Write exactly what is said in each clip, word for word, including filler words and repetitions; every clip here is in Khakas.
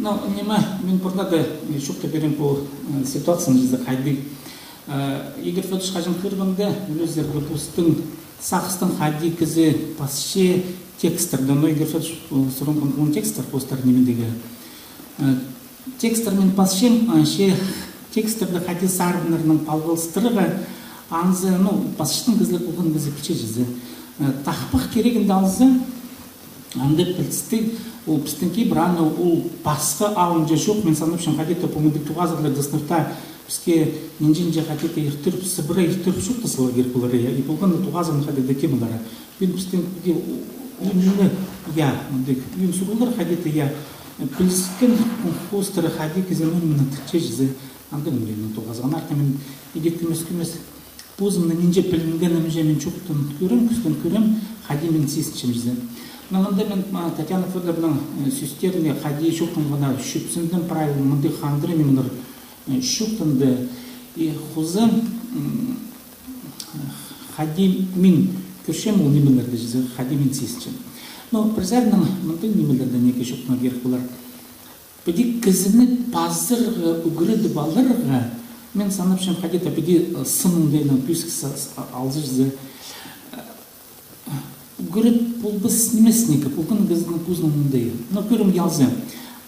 Ну, ниме, мин пурнада, э, чоохтап пирем пу, э, ситуацияны чізе хайди. Э, Игорь Фёдорович хаҷан хығырғанда, ӱлезерге постың сағыстың хайди кізі пасча текстерді, ну, Игорь Фёдорович, э, сурынған ол текстер, постар нимедегі. Э, текстер мин пасчам, а, че текстерді хайди сарыннарнаң палғалыстырарға, анзы, ну, пасчатхан кізілер полған кізі пілче чізе. Э, тахпах кирегінде алза, анда пілістіг, ол пістің кибір, аны ол пасха алынҷа чох, мин санапчам, хайди-да пу мындағ тоғазығларда сынап та, піске нинҷе-нинҷе хайди-да иртіріп, сыбыра иртіріп чоохтазарға кирек полар, я, и полған тоғазығны хайди-да кем алар. Мин пістің, я, мындағ, мындағ сурығлар хайди-да, я, піліскен хоостыра хайди кізі, ну, мына тікче чізе, анда мындағ тоғазығ. Аннаңар мин иди кӧмес-кӧмес позымның нинҷе пілінгенімҷе мин чоохтап кӧрем, кӱстеп кӧрем, хайди мин сизінчем чізе. Но мында мин, а, Татьяна Фёдоровнаның, э, сӧстеріне хайди чоохтанғанына чӧпсіндім, прай мындағ хандыра нимелер, э, чоохтанды. И хоза, м, хайди мин кӧрчем ол нимелерні чізе, хайди мин сизінчем. Но пір саринаң мындағ нимелердең неке чоохтанарға кирек полар. Піди кізіні пазарға, ӱгредіп аларға, мин санапчам, хайди-да піди, э, сын оңдайнаң пӧзік са-, с-, а-, алза чізе, э, ӱгрет полбас нимес неке, полған кізінің позының оңдайы. Но кӧрімге алза.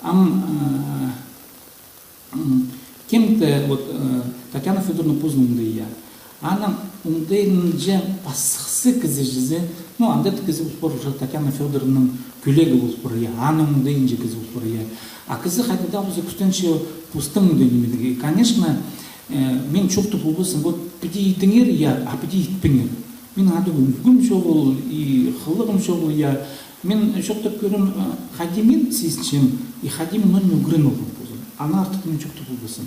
Ам, э, м, кем-де, вот, э, Татьяна Фёдоровна позының оңдайы, я. Аның оңдайынҷа пасхазы кізі чізе, ну, анда даа кізі пол пар, уже Татьяна Фёдоровнаның кӧлегі пол пар, я, аның оңдайынҷа кізі пол пар, я. А кізі хайди даа полза кӱстенче постың оңдайын нимедерге. И, конечно, э, мин чоохтап полбаспын, вот, піди идіңер, я, а піди итпеңер. Мин андағ ӱлгӱм чоғыл, и хылығым чоғыл, я. Мин чоохтап кӧрем, э, хайди мин сизінчем, и хайди мин ӱгрен алғам позым. Аннаң артых мин чоохтап полбаспын.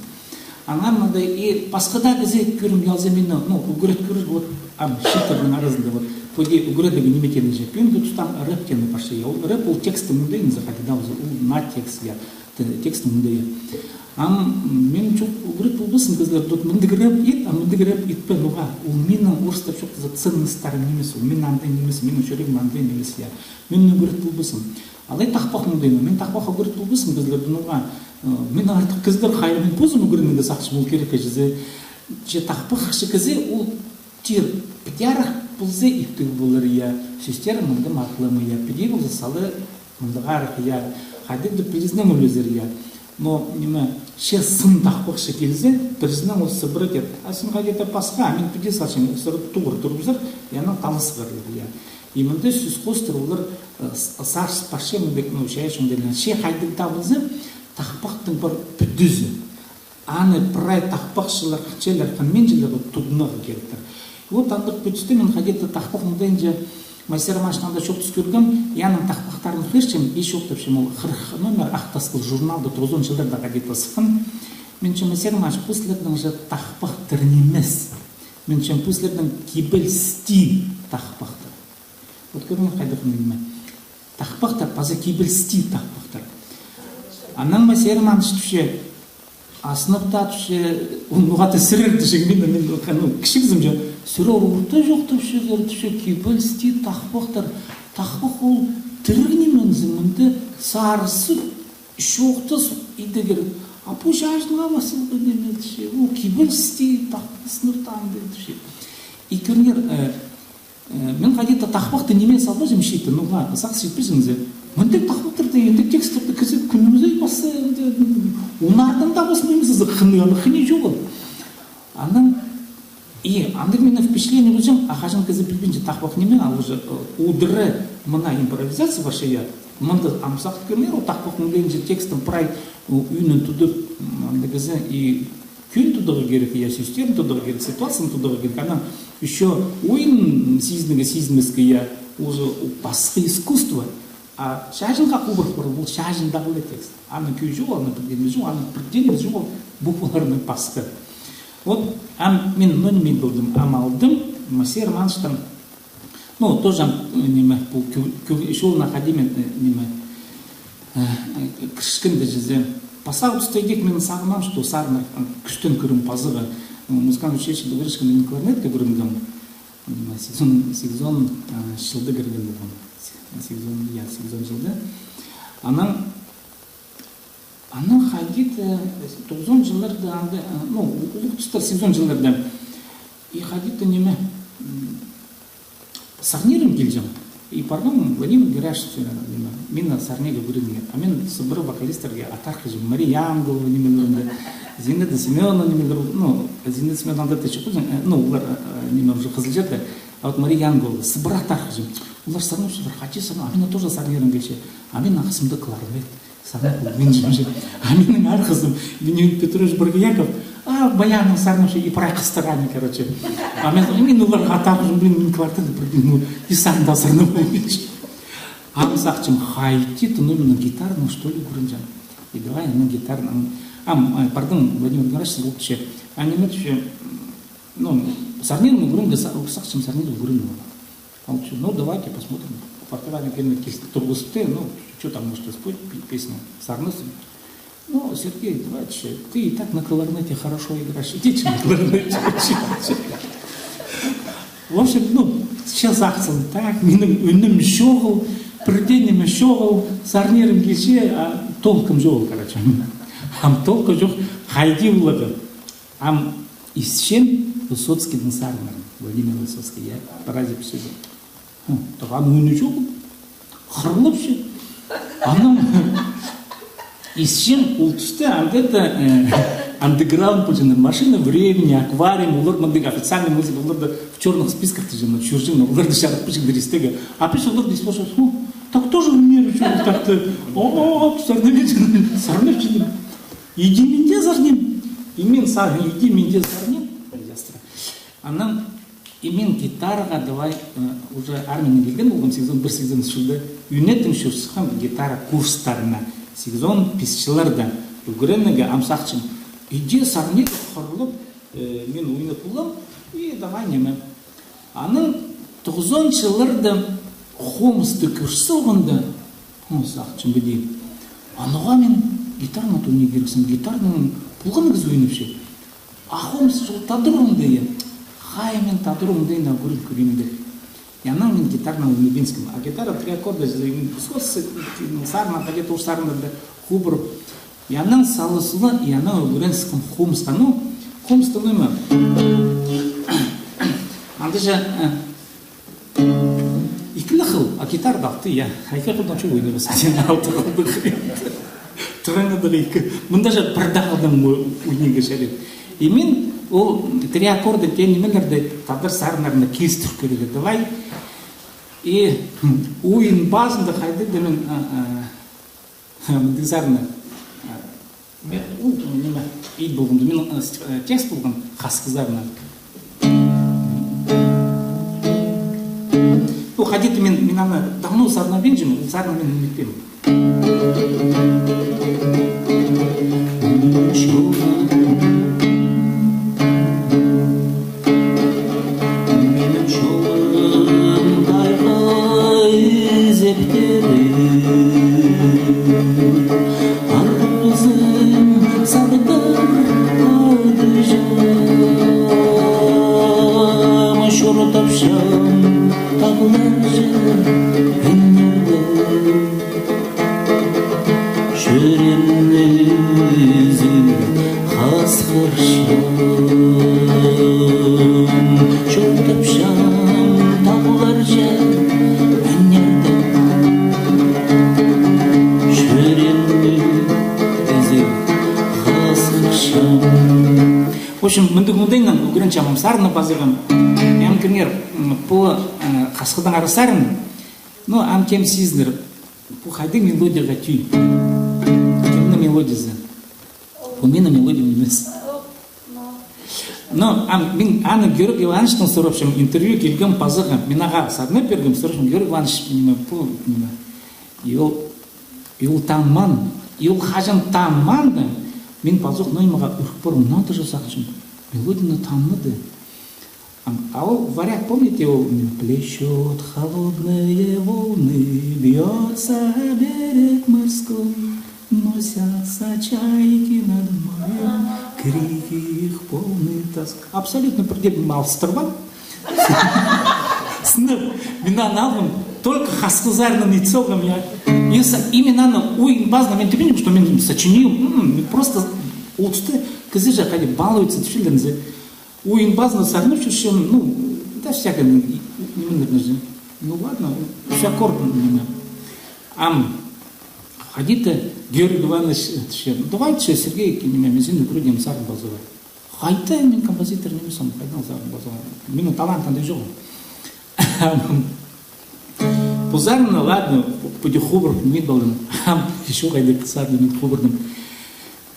Аннаң мында и пасха даа кізі кӧрімге алза мині, ну, ӱгрет кӧрер, вот, ам, чииттернің аразында, вот, піди ӱгредерге ниме теенін чи. Пӱӱнгі тустаң рэп теені парча, я. Ол рэп, ол текстің оңдайы, хайди даа полза, ол наа текст, я. Те-, текстің оңдайы. Ам мин чоох ӱгрет полбаспын кізілерге, вот, мындағ рэп ит, а мындағ рэп итпе, ноға. Ол минің, орыстап чоохтаза, ценностьтарым нимес, ол минің андағ нимес, минің чӱрегім андағ нимес, я. Мин ӱгрет полбаспын. Алай тахпах оңдайын, мин тахпах ӱгрет полбаспын кізілерге, ноға, э, минең артых кізілер хайди, мин позым ӱгренерге сағынчам ол кирекке чізе. Че тахпахчы кізі ол тир, піди арах полза иптіг полар, я, сӧстері мындағ махлама, я, піди полза сала мындағ арах, я, хайди-да пірсінең ӱлезер, я. Но, ниме, че сын тахпахчы килзе, пірсінең ол сыбыра тир. А син хайди-да пасха, а мин піди салчам, ол сыра туғыр турыбызар, я, анаң таласхарлар, я. И мында сӧс хоостыра олар, э, с-, сарыс парча, мындағ, ну, чайаачы оңдайнаң. Че хайдағ даа полза, тахпахтың пар пӱдізі. Аны прай тахпахчылар, хынчалар, хынминчалар, вот, тудынарға киректер. И вот андағ пӱдісте мин хайди-да тахпах оңдайынҷа Майсара Романовичтаң даа чоохтас кӧргем, и аның тахпахтарын хығырчам, и чоохтапчам, ол хырых номер «Ах Тасхыл» журналда тоғызон чылларда хайди-да сыххан. Мин че, Майсара Романович, пу сірернің же тахпахтар нимес. Мин че, пу сірернің кибелісті тахпахтар. Вот кӧріңер, хайдағ ниме. Тахпахтар, паза кибелісті тахпахтар. Анаң Майсара Романович тіпче, азынап таа тіпче, ол ноға-да сірер тіпче, мин, мин, ну, кічіг кізімҷе, сірер орта чоохтапчазар тіпче, кибелісті тахпахтар. Тахпах ол тіріг ниме, мында сарысып, чоохтас идерге кирек. А пу чаҷынға пазылған ниме тіпче, ол кибелісті тахпах, сынап таа андағ тіпче. И кӧріңер, э, Э, мин хайди-да тахпахты ниме салбаҷам чиитте, ноға, сағыс читпеҷеңзе. Мындағ тахпахтарны, андағ текстерні кізі кӱнімізде пасса, анда, м, оннардаң даа пасса, ниме, сізі хыны, аны хыны чоғыл. Анаң, и, андағ мин впечатление полҷаң, а хаҷан кізі пілбинче тахпах ниме, а уже, э, удура, мына импровизация парча, я. Мында ам сағып кӧріңер, ол тахпах мындағ текстін прай, э, ӱнін тудып, м, анда кізі и кӱӱн тударға кирек, я, сӧстерін тударға кирек, ситуацияны тударға кирек. Анаң ещё ойын сизінерге, сизінмеске, я, уже пасха искусство. А чаҷынға хубырых пар, ол чаҷындағы ла текст. Аның кӧзі чоғыл, аның пірдеезі чоғыл, аның пірдеезі чоғыл, букваларының пасха. Вот, ам мин, ну, ниме полдым, ам алдым, Майсара Романовичтаң Ну, тоже, м, ниме, пу кӱ-, кӱ-, чолына хайди мин, э, ниме, э, э, кірчеткенде чізе. Пасха туста идӧк мин сағынам, что сарыннар, э, кӱстен кӧрім пазарға. М, музыкальный училищеде ӱгренчеткенде мин кларнетке ӱгренгем. М, сигізон, сигізон, э, чылда кірген полғам. Сигізон, я, сигізон чылда. Анаң Анаң хайди-да, э, тоғызон чылларда анда, э, ну, улуғ тустар, сегізон чылларда. И хайди-да ниме, м, сарнирым килҷең. И парғам Владимир Герасимович, э, ниме, мині сарнирға ӱгренерге. А мин сыбыра вокалистерге атархаҷам. Мария Янгулова нимелерінде, Зинаида Семёновна нимелер, ну, Зинаида Семёновна анда тее чох, э, ну, олар, э, ниме, уже Хызылчарда. А вот Мария Янгулова, сыбыра атархаҷам. Олар сарнапчалар, хайди сарнап, а мині тоже сарнирым килче. А мин ағасымда кларнет. Сарнап, мин чімче, а минің арғызым, Бенедикт Петрович Боргояков, а баяннаң сарнапча, и прай хыстыра, короче. А мин, мин оларға атархаҷам, блин, мин кларнетте, ну, и сарнап, сарнап полбинчам. Ам сағынчам, хайди-да, ну, минің гитаранаң, что ли, ӱгренҷең. И давай, ну, гитаранаң. Ам, а, пардон, Владимир Геннадьевич, ол тіпче, а ниме тіпче, ну, сарнирым ӱгренерге, са-, сағынчам, сарнирым ӱгренерге. Ол тіпче, ну, давайте посмотрим. Фортепиано килді, кис-, турғысты, ну, что там, может, спой пе-, песню, сарнасаң. Ну, Сергей, давай, тіпче, ты и так на кларнете хорошо играешь, иди, тіпче, на кларнете учи. В общем, ну, сейчас ахсым, так, минің ӱнім чоғыл, пірдее ниме чоғыл, сарнирым килче, а толкым чоғыл, короче. Ам толкы чох, хайди поларға. Ам исчем Высоцкийдің сарыннарын, Владимир Высоцкий, я, «Паразит психо». Хм, тағ аны ӱні чоғыл, хырлапча. Анаң исчем ол туста анда даа, э, андеграунд полҷаңнар, «Машина времени», «Аквариум», олар мындағ официальный музыка, олар даа в чёрных списках тіҷеңнер, чӧрҷеңнер, оларды чарытпаҷаңнар истерге. А піс оларды исполнять, ну, так тоже ӱннері чоғыл, так-то, о, сарнап, сарнап. Иди мин дее сарним. И мин сарним, иди мин дее сарним. Ястыра. Анаң и мин гитараға давай, э, уже армиядаң килген полғам, сигізон пір, сигізон ӱс чылда. Ӱнетін чӧр сыххам гитара курстарына. Сигізон пис чылларда ӱгренерге, ам сағынчам, иди сарнирға, хырлап, э, мин ойнап полам, и давай ниме. Анаң тоғызон чылларда хомысты кӧр салғанда, ну, сағынчам, піди. Анаң мин гитаранаң ойнирға кирексім, гитаранаң полған кізі ойнапча. А хомыс чох, тадыруғымда, я. Хай мин тадыруғымда, на, кӧріп кӧрим дее. И анаң мин гитаранаң ойнирғам. А гитара три аккорда, Высоцкий, сарыннарда, тоже сарыннарда, хубыр. И анаң сала-сала, и анаң ӱгрен сыххам хомысха. Ну, хомысты, ну, ниме. Анда же, э, ікі ле хыл, а гитарада алты, я. Ікі хылдаң чох ойнирға, сен алты хылдаң. Тыраңнадығ ікі. Мында же пір дее хылдаң ойнирға чарир. И мин ол три аккорда теен нимелерді тадар сарыннарына килістір кӧрерге. Давай. И, хм, ойын пазында хайди-да мин, а, а, мындағ сарынны. А, мин, у, ниме, ит полғам, мин, а, с-, а, текст полған, хасхы сарынны. Ну, хайди-да мин, мин аны давно сарнабинчам, ол сарынны мин ниметпеем. Минің чолым тайға изептерім, арғызым сағдар адыҷам, чуртапчам тағлар же, ӱннер де. Чӱреемні ізіп хасхырчам, чуртапчам тағлар же, ӱннер де. Чӱреемні ізіп хасхырчам. В общем, мындағ оңдайнаң ӱгренчем сарынны пазарға. Ам кӧріңер, м, пу, э, хасхыдаң ара сарын. Ну, ам кем сизінер. Пу хайдағ мелодияға тӧӧй? Кемнің мелодиязы? Пу минің мелодиям нимес. Но, ам, мин аны Георгий Ивановичтең сурапчам, интервью килгем пазарға, мин ағаа сарнап пиргем, сурапчам, Георгий Иванович, ниме, пу, ниме. И ол, и ол танымаан, и ол хаҷан танымаан даа, мин пазох, ну, ниме, ағаа ӱріп парам, надо же, сағынчам, мелодияны танымады. А ол варяг, помните, ол, м, «Плещут холодные волны, бьётся о берег морской, носятся чайки над морем, крики их полны тоски». Абсолютно пірдее алыстырбаан. Сынап, мин аны алғам. Только хасхызарны ит салғам, я. И с-, именно ана уйын пазына, мин тіпчем, что мин сочинил, м, мин просто улуғ туста кізі же хайди балуется, тіпчелер зе. Уйын пазына сарнап чӧрчем, ну, да всякое, м, м, м, м, ну ладно, все аккорд, м, м. Ам хайди-да Георгий Иванович, э, тіпче, ну давай, тіпче, Сергей, ниме, мин синің пірдее сарын пазарға. Хайда, мин композитор нимеспін, хайдаң сарын пазарға? Минің талантым даа чох. Пу сарынны, ладно, пу-, пу дее хубырып ниме ит алдым. Ам ещё хайдағ сарынны мин хубырдым.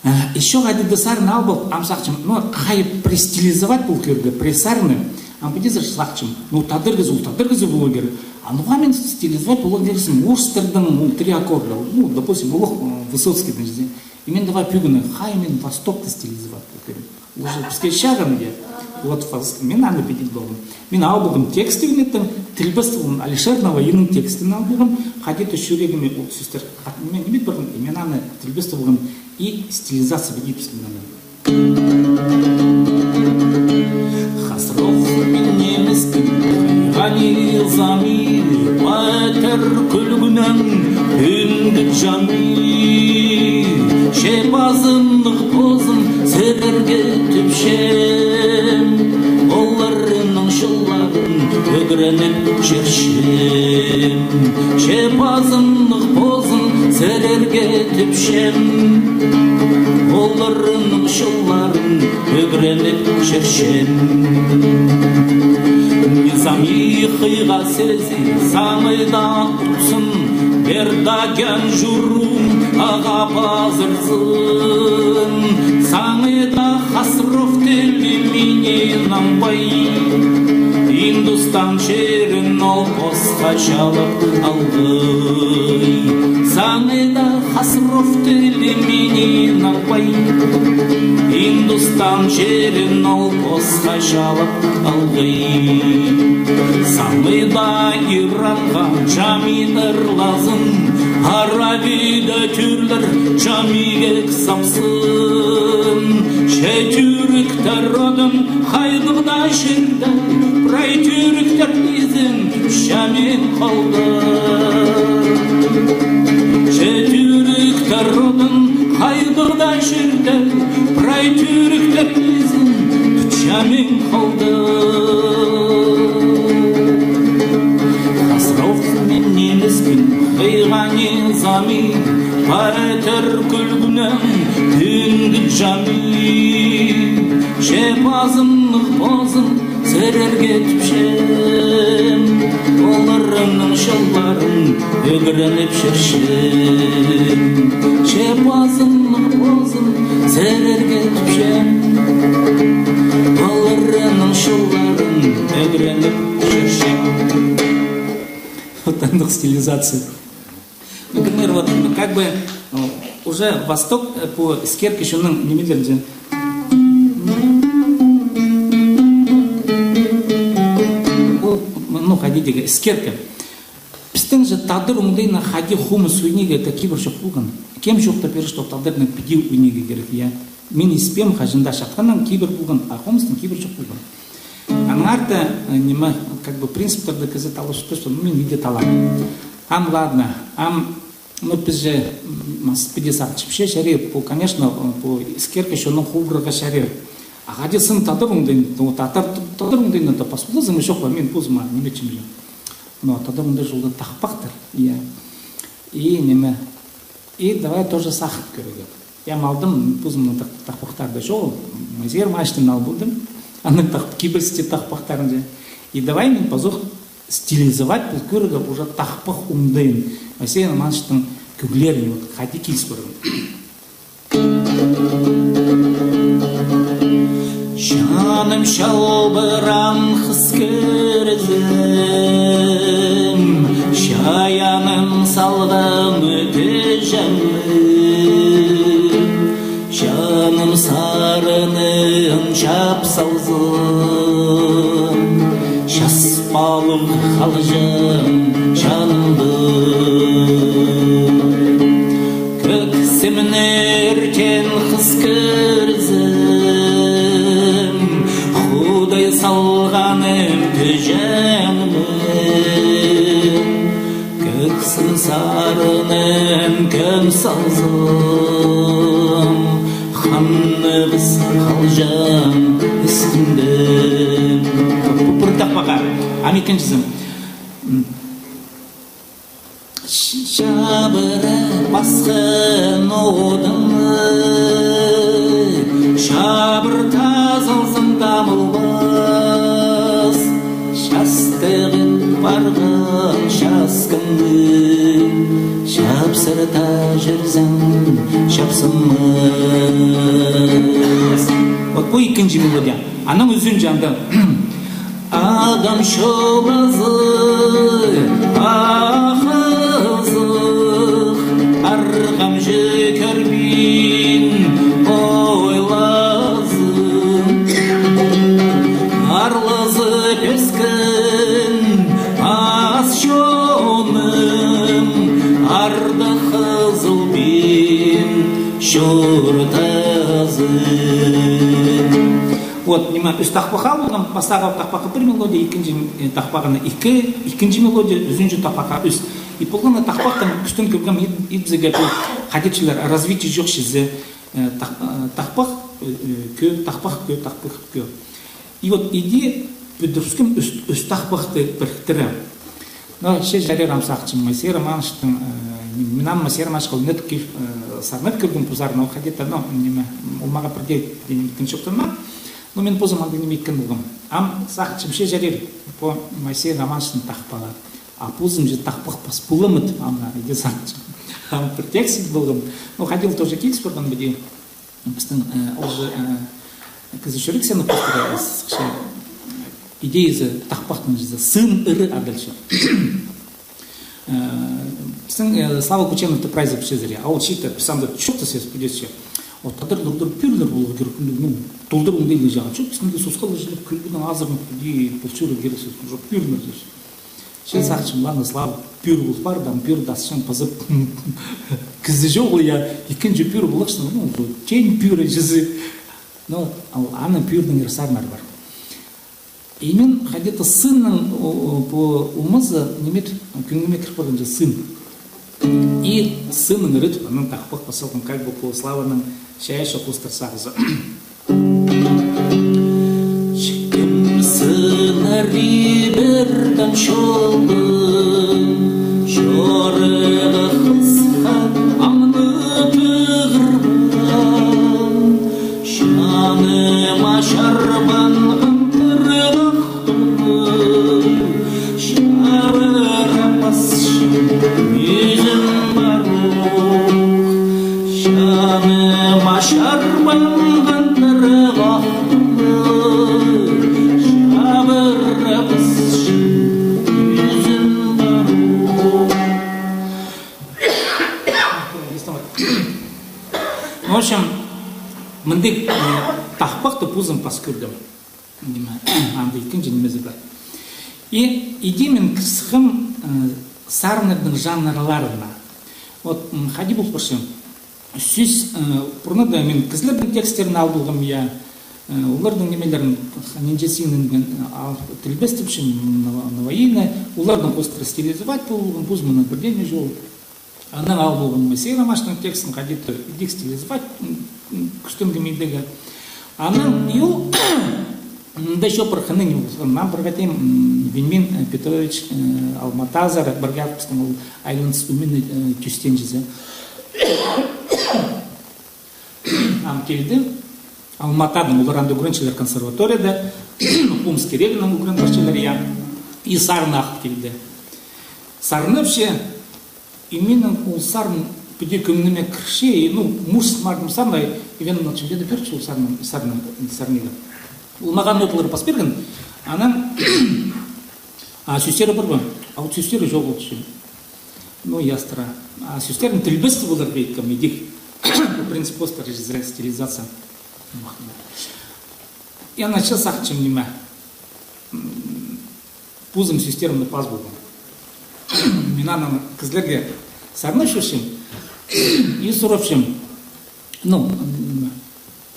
Э, ещё хайдағ-да сарын алып алып, ам сағынчам, ну, хайди престилизовать полар кирек, пір сарынны. Ам піди сағынчам, ну, тадар кізі, ол тадар кізі полар кирек. А ноға мин стилизовать полар кирекпін орыстарның, ол три аккорда, ну, допустим, улуғ, э, Высоцкийдең чізе. И мин давай пӱӱн, хайди мин Востокты стилизовать полар кирек. Уже піске чағын, я. Вот фас-, мин аны піди ит полғам. Мин алып алғам тексті, мин тың тілбестеп алғам, Алишер Наваиның текстін алып алғам, хайди-да чӱрегіме ол сӧстер хат-, ниме, ниме ит парған, и мин аны тілбестеп алғам, и стилизация піди ит пістің аны. Хасров мин нимеспін, хайғании замир, патыр кӱлгӱнең пӱӱнгі чамир. Че пазыннығ позым сірерге тіпчем, оларның чолларын ӱгреніп чӧрчем. Че пазыннығ позым сірерге тіпчем, оларның чолларын ӱгреніп чӧрчем. Низами хыйға сӧзі саңай даа тутсын, пір даа кӧн чурум ағаа пазырзын. Саңай даа Хасров тілі минең ам пай, Индустан чирін ол пасха чалап алғай. Саңай даа Хасров тілі минең ам пай, Индустан чирін ол пасха чалап алғай. Саңай даа Иранға чами ырлазын, Аравияда тӧрлер чами кӧк сапсын. Че тӱріктер одын хайдағ даа чирде, прай тӱріктер ізін чамин халды. Че тӱріктер одын хайдағ даа чирде, прай тӱріктер ізін чамин халды. Хасров мин нимеспін, хайғании замир, патыр кӱлгӱнең пӱӱнгі чамир. Че пазыннығ позым сірерге тіпчем, оларның чолларын ӱгреніп чӧрчем. Че пазыннығ позым сірерге тіпчем, оларның чолларын ӱгреніп чӧрчем. Вот андағ стилизация. Например, вот, как бы, э, уже Восток, э, пу іскерка чонның нимелерінҷе. Ол, ну, хайди тигі, іскерка. Пістің же тадар оңдайына хайди хомыс ойнирға кибір чох полған. Кем чоохтап пирер, что тадарның піди ойнирға кирек, я. Мин испеем, хаҷан даа чатханнаң кибір полған, а хомыстың кибір чох полған. Аннаңар даа, э, ниме, как бы, принциптерде кізі таласчатпас, ну, мин иди талаам. Ам, ладно, ам, ну, піс же, м, мас-, піди сағынчам, че чарир, пу, конечно, пу іскерка чонның хубырарға чарир. А хайди син тадар оңдайын, ну, тадар, тадар оңдайын даа пас ползаң, чох па, мин позыма ниме итчем же. Но тадар оңдай чолда тахпахтар, я. И ниме, и давай тоже сағып кӧрейік. Я, ам алдым, позымның тах-, тахпахтар даа чоғыл, Моисей Романычтаң алып алдым. Аның тах-, кибелісті тахпахтарынҷа. И давай мин пазох стилизовать пол кӧрерге уже тахпах оңдайын. Моисей Романычтың кӧглерін, вот, хайди киліс парған. Чаным чалбыраан хыс кӧрзем, чайаным салған тӧӧ чаным, чаным сарыны чап салзын, час палығ халҷаң чанымды. Кӧксімнердең хыс кӧрзем, Худай салғаным тӧӧ чаным. Сарыным кӧм салзам, ханнығыс халҷаң істінде. Пу пір тахпахха, ам ікінҷізі. Чабыра пасхан одыңны, чабыр тазалзаң тамылбас. Частығып парған часкаңны, чапсырта чӧрзең, чапсынмас. Вот пу ікінҷі мелодия. Анаң ӱзінҷі анда. Адам чобазы, ахызых, арғамҷы кӧрбин ойлазын. Арлазып ӧскен ас чоным, ардых хызылбин чуртазын. Вот, ниме, ӱс тахпах алғам, пастағы тахпахха пір мелодия, ікінҷі, э, тахпағына ікі, ікінҷі мелодия, ӱзінҷі тахпахха ӱс. И полған на тахпахтаң кӱстең кӧргем, ит-, итпізерге пу хайди чіли развитие чох чізе, э, тах-, э, тахпах, э, э, кӧ, тахпах, кӧ, тахпах, кӧ. И вот иди пӱдірібіскем ӱс, ӱс тахпахты піріктіре. Но че чарир, ам сағынчам, Моисей Романычтың, э, мин ам Моисей Романычха ӱнет кил-, э, сарнап кӧргем пу сарын, но хайди-да, но, ниме, ол мағаа пірдее, пірдее ниме иткен чоохтанмаан. Но мин позым андағ ниме иткен полғам. Ам сағынчам, че чарир, пу Моисей Романычтың тахпағы. А позым че тахпах пас полам ит, ам на, иди сағынчам. Ам пір текст ит полғам. Но хайди ол тоже киліс парған піди. Пістің, э, ол же, э, кізі чӱрексініп пастыра, э, сыхча, идеязы тахпахтың чізе, «Сын ыры» адалча. Э, пістің, э, Слава Кученов тіп прайзы пілчезер, я. А ол чииттер, піс анда чоохтасчабыс, пілчебіс. От тадар, тадар пӱӱрлер поларға кирек, ну, толдырып оңдайлығ чағын. Чох, пістің дее сосхалығ чіли кӱлбинең азырынып, иди, пілчерге кирексіс, уже пӱӱрлер. Че сағынчам, ладно, Слава, пӱӱр пол пар, ам пӱӱр дасчаң пазып. Кізі чоғыл, я, ікінҷі пӱӱр поларҷаң, ну, теен пӱӱр чізе. Но ал, аның пӱӱрнеңер сарыннар пар. И мин хайди-да сынның, о, о, пу омазы ниме, кӧңніме кір парған чи сын. И сынның ритмі, анаң тахпах пас салған, как бы пу Славаның чайаачы хоостыра сағызы. Чіккем сыннар ибердім чолым, чорығы хысха аңны тығырбаам. Чаныма чарбанған тырнах тонны чабыраппасчам ӱзін парох. Чаныма чарбанған тырнах тонны чабыраппасчам ӱзін парох. В общем, мындағ, э, тахпахты позым пас кӧрдім. Ниме, анда ікінҷі нимезі пар. И иди мин кір сыххам, э, сарыннарның жанрларына. Вот, м, хайди пол парча. Сӧс, э, пурнада мин кізілернің тексттерін ал полғам, я, э, оларның нимелерін, нинҷе синінген, э, ал, тілбестепчем, м, нова-, новоиннай, оларның хоостыра стилизовать полған, позым мына пірдее ниме чоғыл. Анаң ал полғам Моисей Романычтың текстін хайди-да идӧк стилизовать, м, м, кӱстенгем идерге. Анаң и ол, мында чоп пір хынығ ниме полған. Мағаа пір хати, м, Вениамин, э, Петрович, э, Алматазар, пірге пістің ол айланыс ӱмӱні, э, тӧстенҷізі. Ам килді. Алматадаң, олар анда ӱгренчелер консерваторияда, Омск ирегінең ӱгрен парчалар, я. И сарнап килді. Сарнапча, и минің ол сарын піди кӧңніме кірче, и, ну, муж мардым сарнай, и мен, значит, мені пирче ол сарын, сарын, сарнирға. Ол мағаа ноталар пас пирген, анаң, а сӧстері пар ба? А вот сӧстері чоғыл чи. Ну, ястыра. А сӧстерін тілбестеп полар ба иткем, идӧк. Принцип хоостыра чізе стилизация. И ана че сағынчам ниме. М, позым сӧстерімні пас полғам. Мин анаң кізілерге сарнап чӧрчем. И сурапчам. Ну, м,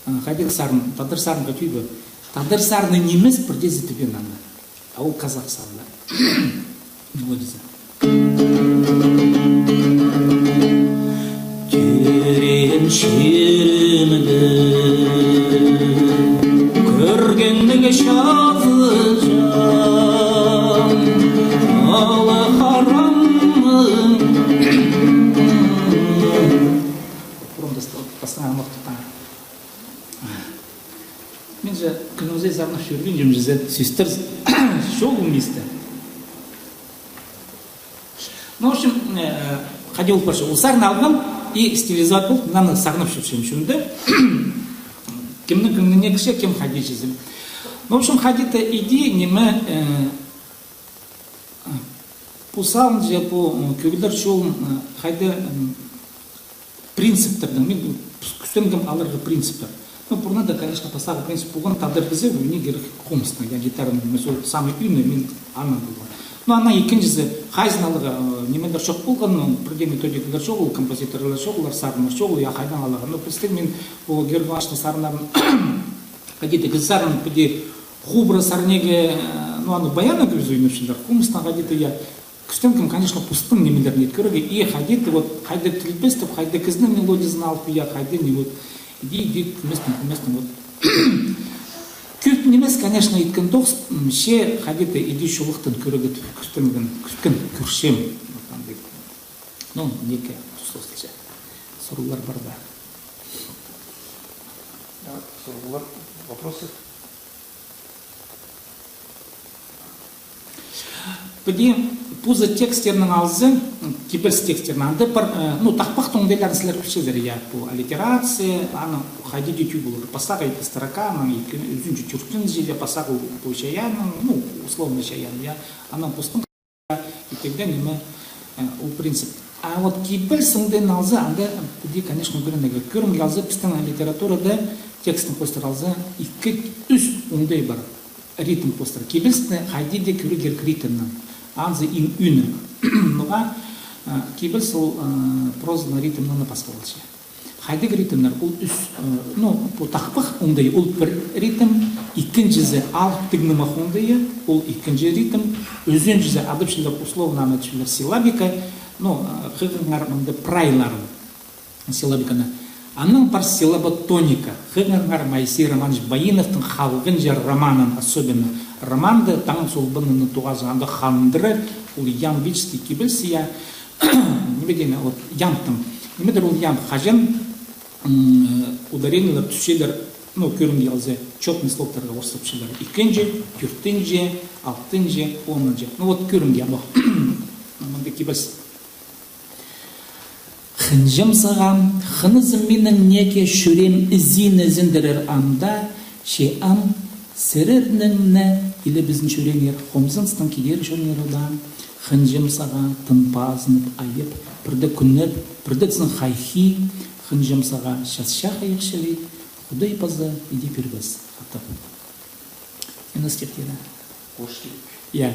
а, хайдағ сарын, тадар сарынға тӧӧй бе? Тадар сарыны нимес, пірдеезі тӧбеен аны. А ол казах сарыны. Мелодиязы. Кӧргеннең чазыҷаң ала харамның. Пурун пастаң аймах тутаң. Мин же кӱннің сағынып чӧрген, че сӧстер чоғыл мисте. Ну, в общем, э, хайди ол парча. Ол сарын алғам и стилизовать полып, мынаны сағынып чӧрчем чӱнде. Кемнің кӧңніне кірче, кем хайди чізе. Ну, в общем, хайди-да иди, ниме, э, пу сағынҷа, пу, м, кӧглер чолын, э, хайди, м, принциптернең, мин кӱстенгем аларға принциптер. Ну, пурнада, конечно, пастағы принцип полған, тадар кізі ӧне кирек хомыстың, я, гитараның, мин ол самый ӧӧні, мин анаң полған. Ну, анаң ікінҷізі, хайзын аларға, э, нимелер чох полған, ну, пірдее методикалар чоғыл, композиторлар чоғыл, сарыннар чоғыл, я, хайдаң аларға. Ну, пілдістіг, мин ол Георгий Ивановичтің сарыннарын, хайди-да кізі сарын, піди хубра сарнеге, э, ну, аны баяннаң кӧбізі ойнапчалар, хомыстаң хайди-да, я, кӱстенгем, конечно, постың нимелерін иткерге, и хайди-да, вот, хайди тілбестеп, хайди кізінің мелодиязын алып, я, хайди не, вот, иди, иди, кӧместең, кӧместең, вот. Кӧп нимес, конечно, иткен тоғыс, м, че хайди-да иди чолахтаң кӧрерге кӱстенгем, кӱстенгем, кӧрчем. Вот, андағ. Ну, неке, тус тоозылча. Сурығлар пар ба? Да, сурығлар, вопросы? Піди позы текстернің алза, кибеліс текстернің, анда пар, э, ну, тахпахтың оңдайларын сірер пілчезер, я, пу аллитерация, аны хайди тӧӧй полар. Пастағы ікі строка, анаң ікі, ӱзінҷі, тӧртінҷі, я, пастағы пу чайаанның, ну, условно чайаан, я, анаң постың. И тогда ниме, э, ол принцип. А вот кибеліс оңдайын алза, анда піди, конечно, кӧрінерге. Кӧрімге алза, пістің литературада текстін хоостыра алза, ікі, ӱс оңдай пар. Ритм хоостыра. Кибелісті хайди-да кӧрерге кирек ритмнең. Анзы иң ӧӧні. Ноға, э, кибеліс ол, э, прозаның ритмінең пасха полча. Хайдағ ритмнер? Ол ӱс, э, ну, пу тахпах оңдай, ол пір ритм, ікінҷізі алыптығ нымах оңдайы, ол ікінҷі ритм, ӱзінҷізі адапчалар, условно, аны адапчалар силлабика, ну, э, хығырыңар мында прайларын, силлабиканы. Анаң пар силлаботоника, хығырыңар Моисей Романович Баиновтың халғанҷы романын, особенно романда, «Таң солбанының тоғазы», анда хандыра, ол ямбический кибеліс, я, ниме теен, вот, ямбтың. Нимедір ол ямб, хаҷан, м, ударениелер тӱсчелер, ну, кӧрімге алза, чётный слогтарға орыстапчалар. Ікінҷі, тӧртінҷі, алтынҷы, онынҷы. Ну, вот, кӧрімге, абах. Мында кибеліс. Хынҷам сағаа, хынызым минің неке, чӱреем ізині ізендірер амда, че ам сірернің не, или пістің чӱрееңер, хомзыныстаң кидер чоннар ода. Хынҷам сағаа, тын пазынып айап, пірде кӱннеп, пірде тізең хайхи, хынҷам сағаа, часча хайығ чылай, Худай паза иди пирбес, хатап. Ина стихтері. Орыс тіл. Я.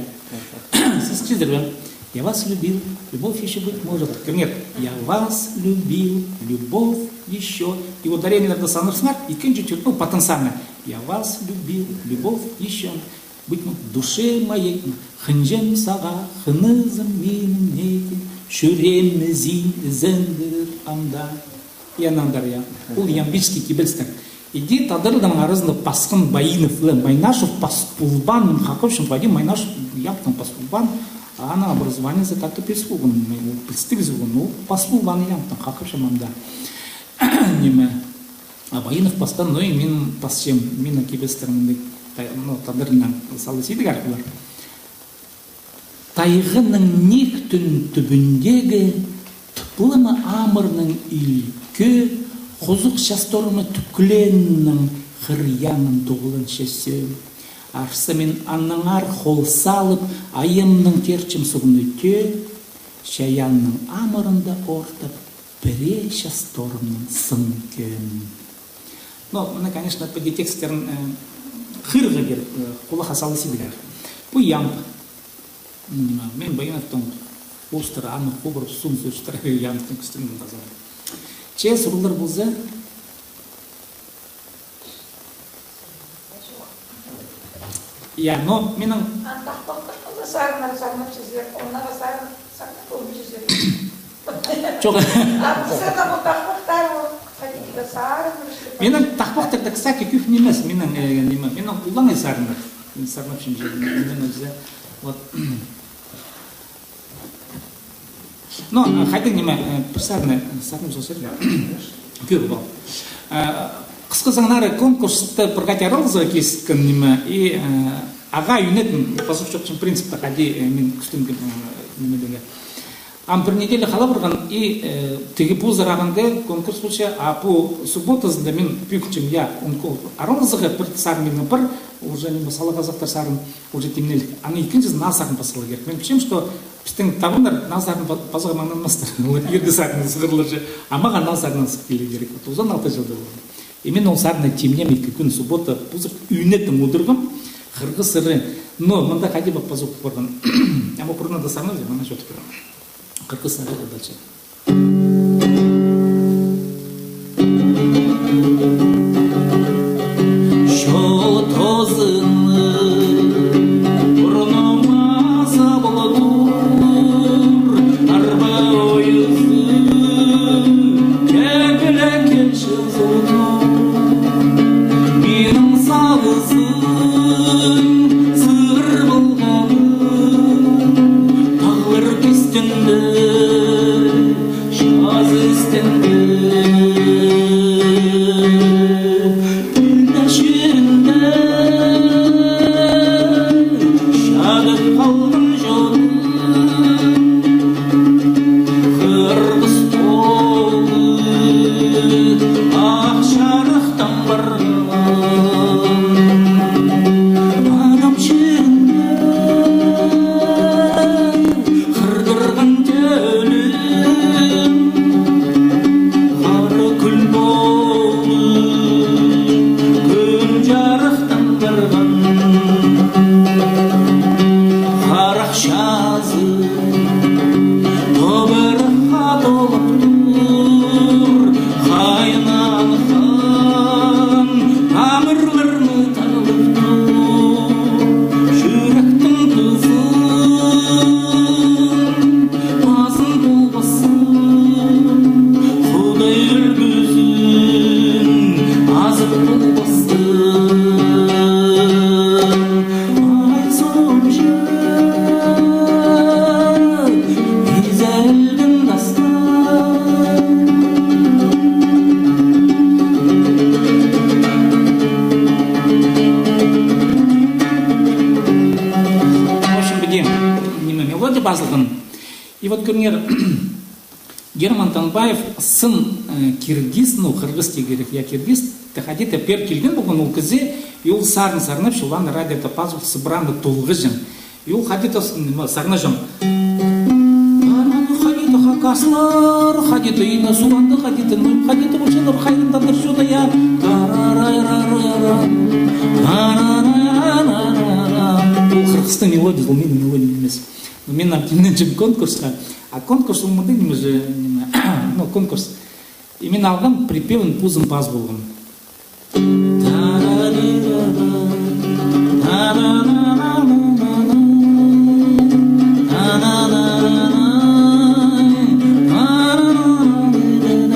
Сіз читер бе? «Я вас любил, любовь ещё быть может». Кӧріңер. «Я вас любил, любовь ещё». И ударениелерді санапсаңар, ікінҷі тӧрт, ну, патынсаңар. «Я вас любил, любовь ещё быть может, в душе моей». Хынҷам сағаа, хынызым минің неке, чӱреем ізині ізендірер амда. И анаң андар, я. Ол ямбический кибелістер. Иди тадарларның аразында пасхан Баинов ла, Майнашев пас полбаан, хакапчам, хайди Майнашев ямбтаң пас полбаан, а аның образованиезі так-то пис полған, ол пілістіг кізі полған, ол пас полбаан ямбтаң, хакапчам анда. Ниме, а Баинов пасхан, ну и мин пасчам, минің кибелістерім, ну, тадарларның сала сидік архылар. Тайғаның ниик тӱн тӱбіндегі тыплама амырның илкі, хозух часторымы тӱкленнің хыряңын тоғыланча сӧӧ. Арса мин аннаңар хол салып, айымның терчім суғны тӧӧ, чайаанның амырында ортап, пірее часторымның сын кӧӧн. Но, мына, конечно, піди текстерін, э, хығырарға кирек, э, хулахха сала сидік арах. Пу ямб. М, мин Баиновтың хоостыра, аны хубырып, сум сӧстіре, ямбтың кӱстенім паза. Че сурығлар полза? Я, но минің... Ан тахпахтар полза, сарыннар сарнап чізе, оннаңар сарын сарнап полбин чізе. Чох. Ан сарнап ол тахпахтар, ол хайди. Минің тахпахтарда, кстати, кӧп нимес, минің, э, ниме, минің улаң сарыннар. Мин сарнапчам, минің ӱзе. Вот. Но, э, хайдағ ниме, э, пір сарынны, сарынны сӧсер. Кӧр бол. Э, хысхызынаң конкурста пір хати аралазарға киліскен ниме, и, э, ағаа ӱнетін пазох чоохтапчам принципте, хайди, э, мин кӱстенгем, э, ниме дее. Ам пір неделя хала парған, и, э, тігі пу саринаң конкурс полча, а пу субботазында мин пӧгінчем, я, он кол аралазарға, пір сарын минің пар, уже ниме, сала хазахтар сарын, уже тимнелік. Аның ікінҷізін наа сарын пазарға кирек. Мин пілчем, что пістің табыннар наа сарын па-, пазарға маңнанмастар. Олар иргі сарыннаң сығарлар чи, а мағаа наа сарыннаң сығып килерге кирек. Вот, узан алты чылда полған. И мин ол сарынны тимнеем ікі кӱн, суббота, пазох ӱнетін одырғам, «Хырғыс ыры». Но мында хайди пазох парған. Ам пурнада сарнап, мына чоохтап пирем. «Хырғыс ыры» дальше. Чоо тозының пурнына сабылып тур, арба ойызы тегіле килче. Минің сағызым сығар полғаны, тағлар кистенді, чазы істенді. Пілдірчеңде чадып халдым чоным. Хырғыс толы ах чарыхтаң парған. Адам чирінде хырдырған тӧлім, хара кӱл толы кӱн чарыхтаң парған. Харах чазы топырахха толып тур, хайнанған тамырларны талып тур, чӱректің кызын пазын полбассың, Худай ӱлгӱзін азып полбассың. Ай, сомча, изелдең тастап. В общем, піди, ниме, мелодия пазылған. И вот кӧріңер, Герман Танбаев сын, э, киргиз, ну, хырғыс тирге кирек, я, киргиз, тее хайди-да пеер килген полған ол кізі, и ол сарын сарнап, чылан радиода пазох сыбырааны толғаҷаң. И ол хайди-да с-, ниме, сарнаҷаң. Хайди-да хакастар, хайди-да ине суғанды, хайди-да, ну, хайди-да ушылар хайрандадыр чуда, я. Ол хырғыстың мелодиязы, ол минің мелодиям нимес. Ну, мин ам тимненчем конкурсха. А конкурс ол мындағ ниме же, ниме, ну, конкурс. И мин алғам припевін позым пас полғам.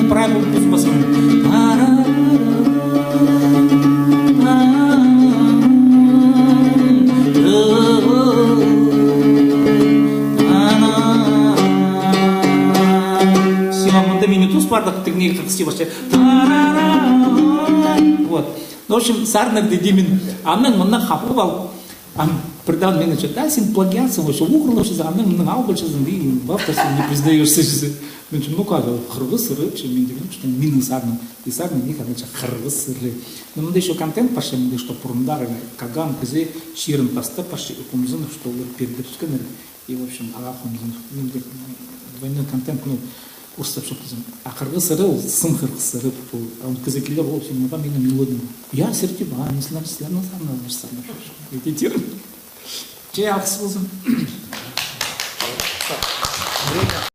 Правильно, позым пас полғам. Всё, мында минің тус пардах, тігіне хырғыс тирбасча. Вот. Ну, в общем, сарнап тидім мин. Анаң мыны хапып ал. Ам пірдеезі мин че, да, син плагиатсың, вообще, уғырлапчазың, анаң мынаң албапчазың, ты в авторстве не признаёшься, че. Мин че, ну как, хырғыс ыры, че, мин тигем, что минің сарным. И сарным, и, короче, хырғыс ыры. Ну, мында ещё контент пар, мында, что пурундағы кагам кізі чирін тастап, пар, и хомзынып, что олар пирдірібіскеннер. И, в общем, ағаа хомзынып. Мында двойной контент, ну, орыстап чоохтазам. А хырғыс ыры, ол сын хырғыс ыры, ол, а ол кізі килер, ол сен, ну, минің мелодиям. Я, сірер тіп, а, не, сірер, сірер, ну, сарнап, сарнап, сарнап. Че алғыс ползын.